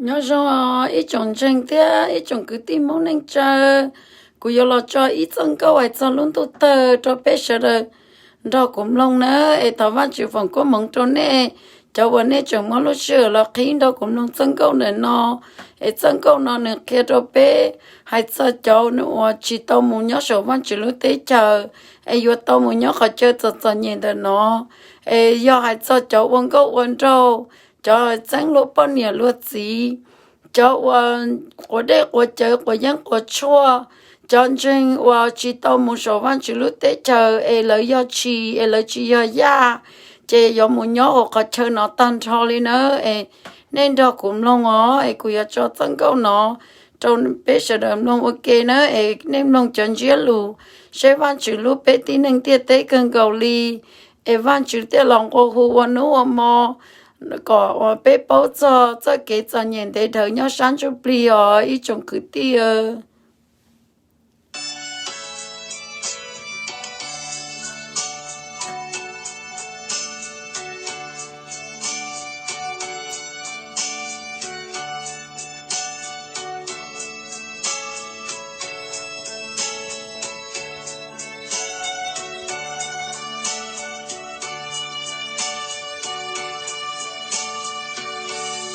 Nyob zoo ib tsoom ntseeg thiab ib tsoom kwv tij Hmoob neej tsa, kuv yuav los tso ib txoj nkauj hais txog lub ntuj tawg rau peb sawv daws nrog kuv mloog na. Es thov Vajtswv foom koob hmoov rau nej, cov uas nej tseem muab lub sij hawm los qhib nrog kuv mloog txoj nkauj ntawm no. Es txoj nkauj no nws qhia rau peb hais txog cov uas tsis tau mus nyob saum Vajtswv lub teb chaws, es yuav tau mus nyob qhov chaw txom txom nyem ntawm no. Es yog hais txog cov ua nkauj ua nraug, cov txeeb luag poj niam luag txiv, cov uas quav dej quav cawv quav yeeb quav tshuaj, cov ntseeg uas tsis tau mus saum Vajtswv lub teb chaws es lawv yog tshis es lawv tsis yog yaj, ces yuav mus nyob hauv qhov chaw no tag nrho li na. Es nej nrog kuv mloog os, es kuv yuav tso txoj nkauj no rau peb sawv daws mloog ua ke na. Es nej mloog cov ntsiab lus, seb Vajtswv hlub peb tib neeg ntiaj teb kawg nkaus li, es Vajtswv thiaj los nqua hu ua hnub ua hmo kom uas peb paub txog txoj kev txom nyem ntev dhawv nyob sab ntsuj plig os ib tsoom kwv tij.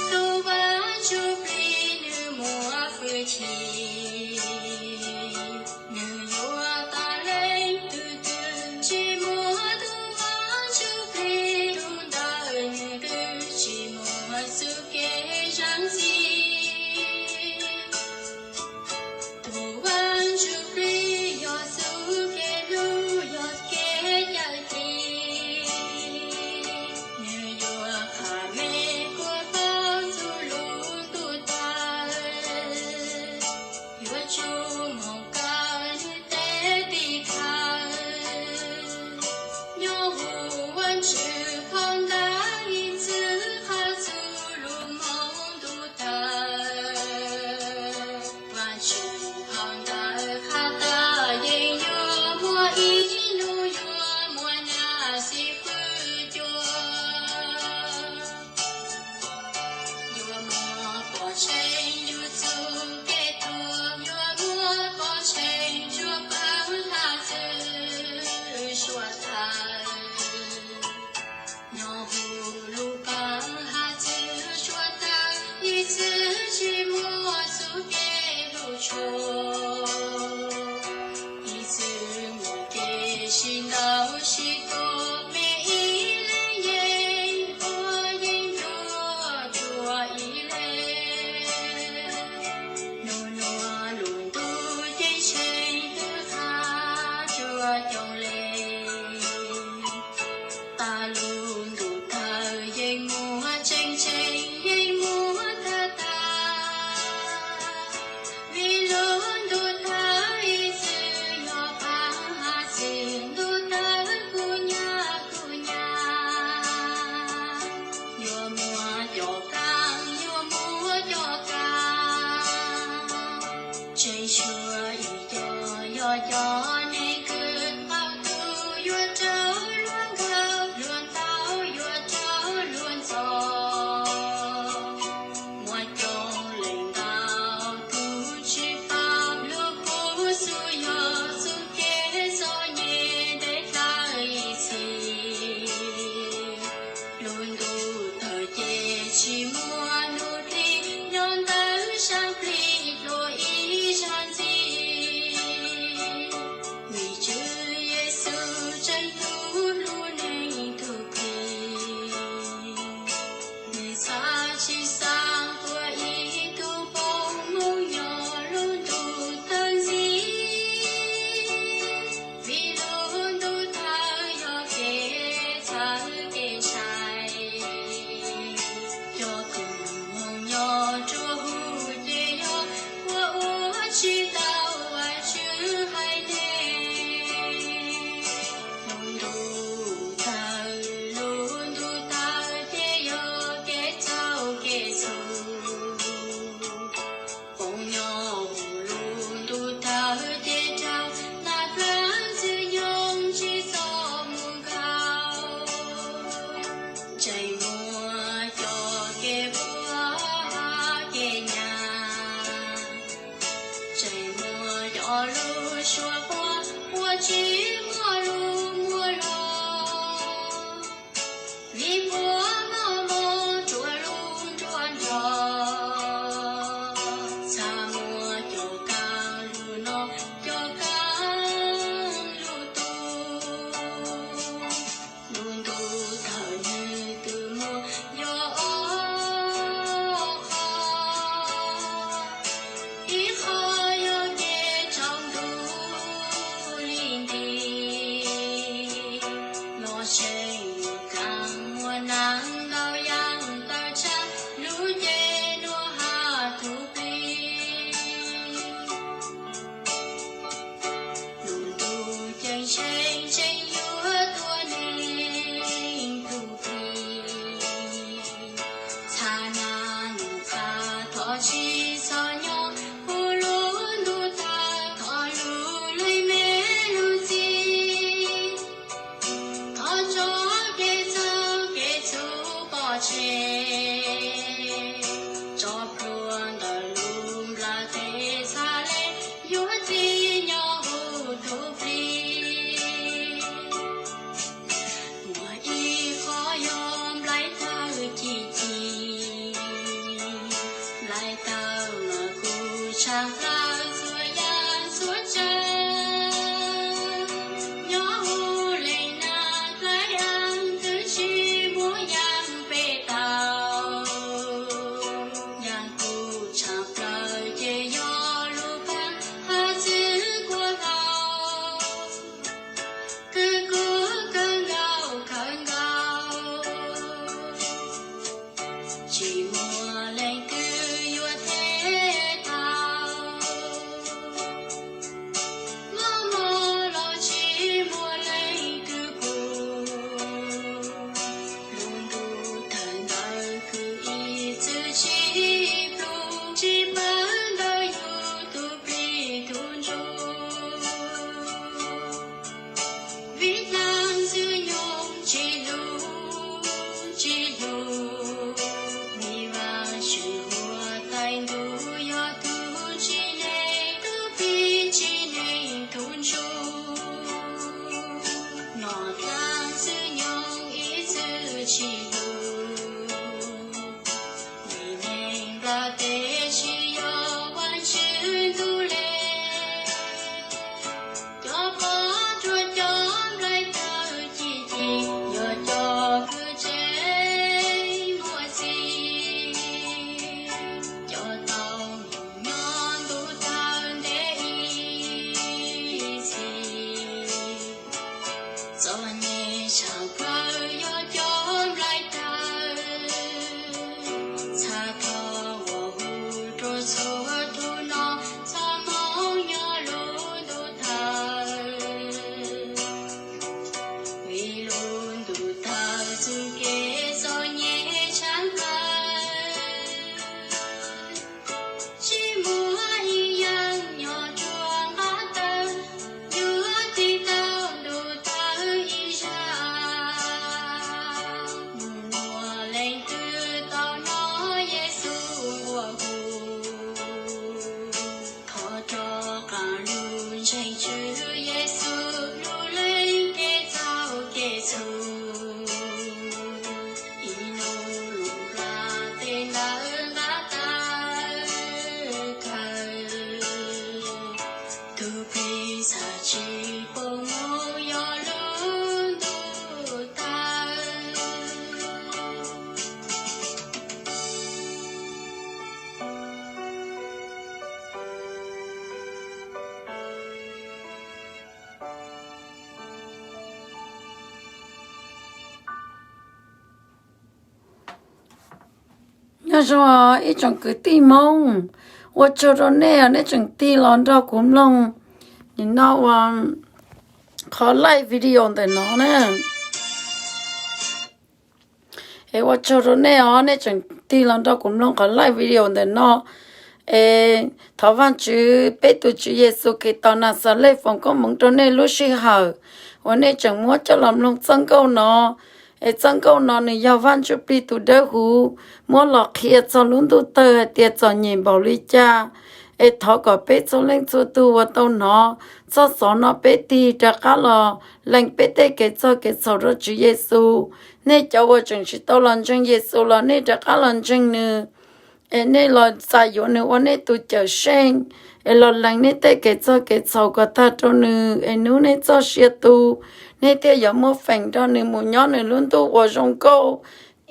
Tus Vaj Ntsuj Plig nws muaj hwj chim, nws yuav tas leej twg twg. Tsis muaj tus Vaj Ntsuj Plig tus ntawd nws twb tsis muaj txoj kev zam txim. Tus Vaj Ntsuj Plig yog txoj kev hlub, yog kev cawm dim. Nws yuav qha me puag tau txhua lub ntuj tawg, yuav tsum mus kaw nws tej tim khawv. Nyob hauv Vajtswv phau ntawv ib txwm qha txhua lub hmoov ntuj tawg. Vajtswv phau ntawv qha tas yeej yuav muaj ib hnub yuav muaj nyaj xim qhwv cua. Yuav muaj pov tseg yus txoj kev tuag, yuav muaj pov tseg tsuas pab hla txwv suav tawg. Nyob hauv lub pab hla txwv suav tawg ib txwm tsis muaj txoj kev hlub tshua. Ib txwm muaj kev sib ntaus sib tua, me ib leeg yeej ua yeej ncuav dua ib leeg. Nub nua lub ntuj ceeb tsheej twb qha tsuas coob leej. Tas lub ntuj tawg yeej muaj tseeb tseeb, yeej muaj thawj tag. Vim lub ntuj tawg ib txwm yog pab hla txwv, ntuj tawg kuj nyab kuj nyab. Yuav muaj cov kav, yuav muaj cov kav. Tseem tshuav ib co yog cov neeg kws qaug tus, yuav raug luag nkaug luag ntaus, yuav raug luag ntxov. Muaj coob leej ntau tus tsis paub, luag kuj xub yog txoj kev txom nyem ntev dawb ib txhis. Lub ntuj tawg ces tsis muaj hnub plig, nyob ntawm sab plig dua ib zag ntxiv. Vim Tswv Yexus tseem hlub lub neej tus plig, nws xav tsis xav tua ib tug poj Hmoob nyob lub ntuj tawg ntxiv. Vim lub ntuj tawg yog kev txhawj kev ntshai, cov kws mus nyob rua huv ces yog ua ua tsis tau Vajtswv haiv neeg. Lub ntuj tawg, lub ntuj tawg ces yog kev txhaum Tsis txhob nyob hu lub ntuj tawg, thov lub leej me lub txim. Thov tso kev txhaum kev txhub pov tseg, tso plhuav ntawm lub nplaj teb txhad le yuav txim nyob hu tus plig. Muaj ib qho yog nplaim tawg ci ci, nplaim tawg mas kuj tshaaj plawg txhua yaam txhua tsav. Nyob hu leej nab dlaim ab twb tsis muaj yaam peb tau, yaam kuj tshaaj plawg ces yog lub paab hab txwv kuas hlau, kws kuj kawg nkaus kawg nkaus. Tsis muaj leej twg yuav them tau, mob mob los tsis muaj leej twg pum. Lub ntuj tawg ntawd kws ib txwm tsis plum, tsis pawv ntawm yus tus plig tus ntsuj. Vim dlaab ntxwg nyoog tsis lug, tsis lug, vim Vaajtswv huab tais ntuj yog tug tsim neeg, tug plig tsim neeg tug ntsuj. Nom dlaab ntxwg nyoog ib txwm tsis lug, vim neeg nplaj teb tsis yog Vaajtswv ntuj le. Cov pov ruam cov nplaim tawg ci ci, yog cov kws tseem muaj txim, cov tau mus nyob ntuj tawg ntev ib txhis. Txom nyem tshaaj plawg yog cov nplaim tawg, txhad thov uas hu rua txhua tug nom txhua hmoov nyob lub ntuj tawg, vim lub ntuj tawg txuj kev txom nyem tshaaj plawg. Tsis muaj ib yaam nyob rua nqaj tawg yuav tiv tau ntuj tawg ib zag. Muaj leej twg tau hnov Yexus nqua hu? Thov rov qaab lug ntseeg Tswv Yexus lub leej kev txhaum kev txhum, ib nub lub nplaj teb ntawd nqaj tawg kawg, tug plig txhad tsis pum moog yog lub ntuj tawg. Nyob zoo ib tsoom kwv tij Moob, ua tsaug rua nej, nej tseem tig los nrog kuv mloog nim no ua qhov live video ntawm no na. Es ua tsaug rua nej os, nej tseem tig los nrog kuv mloog qhov live video ntawm no. Es thov Vaajtswv, peb tug Tswv Yexus Khetos Naxales foom koob moov rau nej lub sij hawm uas nej tseem muab coj los mloog txoj nkauj no. Es txoj nkauj no nws yog Vaj Ntsuj Plig tus dawb huv muab los qhia txog lub ntuj tawg hais tias txom nyem npaum li cas. Es thov kom peb txhua leej txhua tug uas tau hnov txoj xov no peb tig rov qab los lees peb tej kev txog kev txhaum rau Tswv Yexus. Nej cov uas tseem tsis tau los ntseeg Yexus los nej rov qab los ntseeg nws, es nej los txais yuav nws ua nej tus Cawmseej, es los lees nej tej kev txog kev txhaum kom tag rau nws, es hnub nej txoj sia tu, nej thiaj yuav muaj feem nrog nws mus nyob nws lub ntuj uas zoo nkauj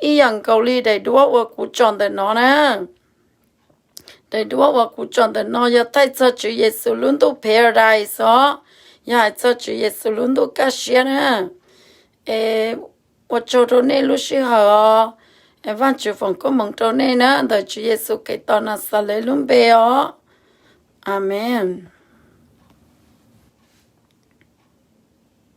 ib yam nkaus li daim duab uas kuv tsom ntawm no na. Daim duab uas kuv tsom ntawm no yog thaij txog Tswv Yexus lub ntuj Paradise os, yog hais txog Tswv Yexus lub ntuj kaj siab na. Es ua tsaug rau nej lub sij hawm os. Es Vaj Tswv foom koob moov rau nej na, ntawm Tswv Yexus Khetos Naxales lub npe os. Amees.